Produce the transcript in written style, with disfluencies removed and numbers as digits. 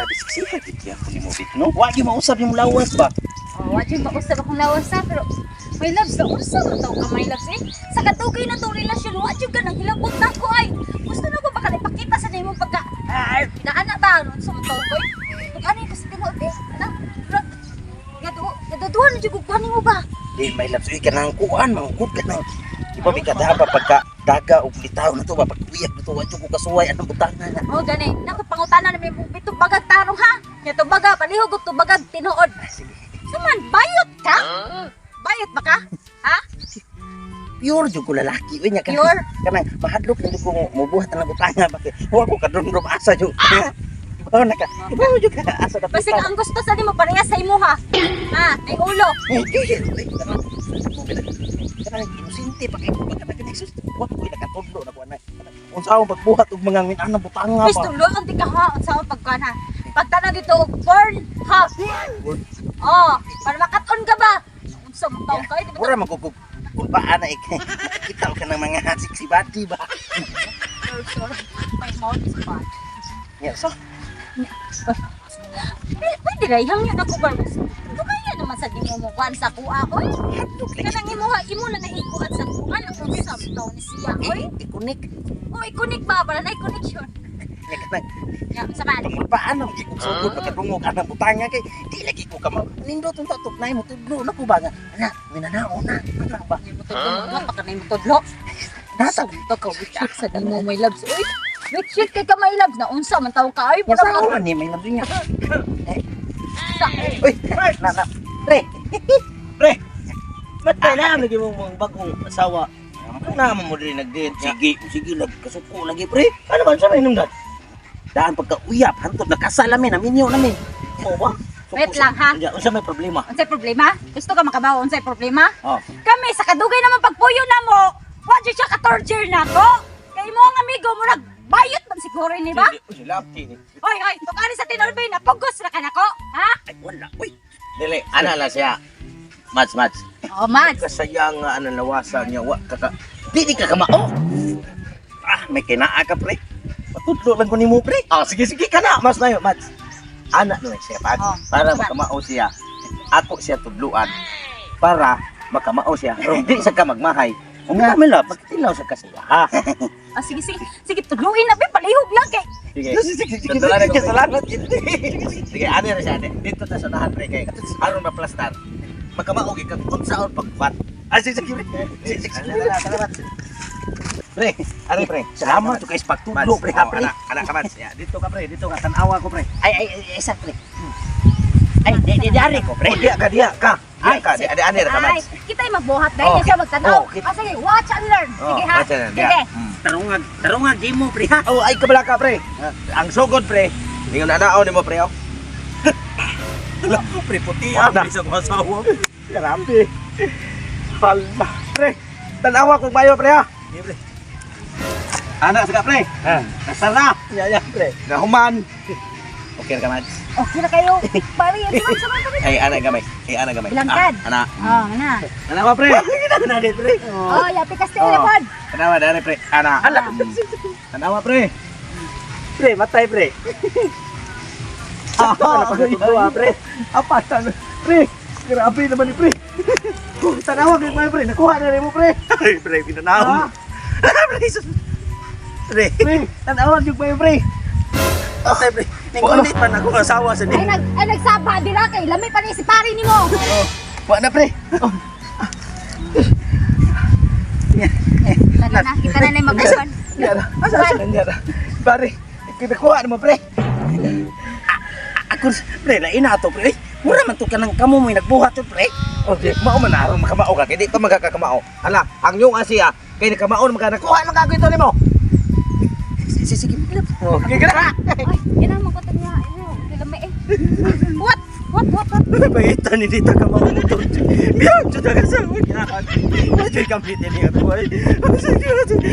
Grabe, siksihan gid ako ni mo bit, no? Wa gyud mausab yung lawas ba? Oh, wa jud mausab akong lawas ha, pero my loves, nausab na taw ka, my loves eh. Sa kadugay na tong relasyon, wa jud ka nang hilabot na ko ay. Gusto na ko baka ipakita sa nimo pagka ay, naana ba ron sa mga koy? Tug ano yung kasi tinuod eh. Ana, murag gadu gaduduhan na jud ko kuan nimo ba? Di, my loves, uy, kanang kuan, mangkod ka nang. Di ba, bikadaha pa pagka daga o litaw na to ba, pagkuyak na to, wa jud ko kasuway anang butanga na. Oh, gani. Naku, pangutana na may itong bagag tarong ha. Nya tubaga, palihog og tubagag tinuod. Ah, sige. Suman, bayot ka? Bayot ba ka? Ha? Pure jud ko lalaki, uy, nya kanang. Pure? Kanang mahadlok na jud ko mubuhat ang butanga ba kay wa ko kadromdrom asa jud. Oh, naka. Ibaw jud ka asa na. Basta ang gusto sa nimo parehas sa imo ha. Ha, ay ulo. Eh, eh, kanang kanang inosente pa kay ko kanang sus. Wa ko nakatudlo na kuan na. Unsa akong pagbuhat og mga minanang butanga Please ba? tuloy ang tika ha, unsa ang pagkuan ha. Pagtanaw dito og porn ha. Oh, para makat-on ka ba? Unsa mo taong kayo, di ba? Mura magugug kulbaan na ik. Makita ka ng mga sexy body ba? Sorry, sorry. My mouth is bad. Yeah, so Eh, pwede ra ihangyo na ko ba? Kaya naman sa di mo mo kuan sa kuha oy. Hadlok lagi. Kanang imo ha, imo na naikuan sa kuan ang unsa mo taon ni siya oy. Ikunik. Oh, ikunik ba para na connection. Nya kanang Ya, sa man. pangulbaan na magiging sugod pagkadungog anang butanga kay di lagi ko kamo. Nindot unta tuknay mo tudlo na ko ba nga. Ana, minanao na. Ana ba? Mo tudlo, mo pa kanay mo tudlo. Nasa To ka witch sa di mo my loves oy. Witch kay ka my loves na unsa man taong ka ay Mura mura man ni may labi niya. sa. Uy, na na. Pre, Pre, ba't pa na lagi mo mga bagong asawa? Ano naman mo diri nag-date niya? Sige, sige lag kasuko lagi pre. Ano man sa may nungdan? Daan pagka uyap hantod nakasal namin, naminyo namin. Oo ba? Wait lang ha. Unsa unsa may problema? Unsay problema? Gusto ka makabawo unsay problema? Oh. Kami sa kadugay naman pagpuyo na mo, wa jud siya ka-torture na ko. Kay mo ang amigo mo bayot man siguro ni ba? Sila ni. Oy, oy, tukari sa tinulbay na pugos ra ka nako, ha? Ay wala. Uy, Dili, ana lang siya. Mats, mats. Oh, Mads. Kasaya nga anang lawasan niya wa ka ka. Di ka kamao. Ah, may kinaa ka pre. Patudlo lang ko nimo pre. Ah, sige sige ka na, mas nayo, mats. Ana no siya, Mats. Oh, Para ano ba? makamao siya. Ako siya tudluan para makamao siya. Pero di sa ka magmahay. Nga, may love, magtilaw sa kasiya. Ha? Ah, sige, sige. Sige, tudluin na, be. Palihog lang kay. Sige. Sige, sige, sige, Tandaan sige, ko. salamat. Sige, ano rin siya, ate. Dito ta sa unahan, pre, kay aron maplastar. Magkamao gyud ka kung saon pagbuhat. Ah, sige, sige, pre. Sige, sige, sige. Salamat. Pre, ano pre? Salamat to guys pagtudlo pre ha Oh, pre. anak, anak ka, Mads. Ya, dito ka pre, dito ka tanawa ko pre. Ay ay ay, isa pre. Ay, di di dari ko pre. Oh, diya ka, diya ka. Diya ka, di di ani ra ka, Ay, Mads. kita ay magbuhat dahil Oh, siya magtanaw. oh, kita- Ah, sige, watch and learn. Oh, Sige ha. watch and learn, Sige. diya. Tarungag, tarungag di mo pre ha. Oh, ay kabala ka pre. Ang sugod pre. Ningon na naon nimo pre, oh. Wala pre puti Wala. ah, pre sa akong asawa. Grabe. Hala. Pre, tanawa kog bayo pre ha. Di pre. Anak sa ka pre. Ah, Nasara. ya ya pre. Nahuman. Okay ra ka, Mads. Okay na kayo. Pare, yan sama kami. Ay, anak gamay. Ay, anak gamay. Bilangkad. Ah, anak. Oh, na. Tanawa pre. Na di pre. Oh, yapi ka sa Oh. telepon. Tanawa dali pre. Ana. Ala. Tanawa pre. Pre, matay pre. Sakto ka na pagkatudlo ah, pre. Apatan. Pre, grabe naman ni pre. Tanawa kay may pre. Nakuha na nimo pre. Ay, pre, pinanaw. Ah. Pre, sus. Pre, Pre, tanawa gyud may pre. okay, pre. Ningunit man ako asawa sa Ay, ni. nag, ay nagsaba dira kay lami pa ni si pare nimo. Wa na pre. Tara na, kita na na mag-uban. Yara. Asa asa yara. Pare, kinakuha na mo pre. Ako, pre, lain na ato, pre. Mura man to ka ng kamo may nagbuhat to, pre. O di, mao man aron makamao ka. Kay di pa magkakamao. Hala, ang yung asiya kay nakamao na maka nakuha man ka ito nimo. Sige, sige, pre. Oh, kay kana. Ay, yan ang magkatag niya. Ay, lami eh. What? What? What? What? Baita ni dita ka mo. Biyan jud ka sa. Wa jud kami din ako ay. Sige, sige.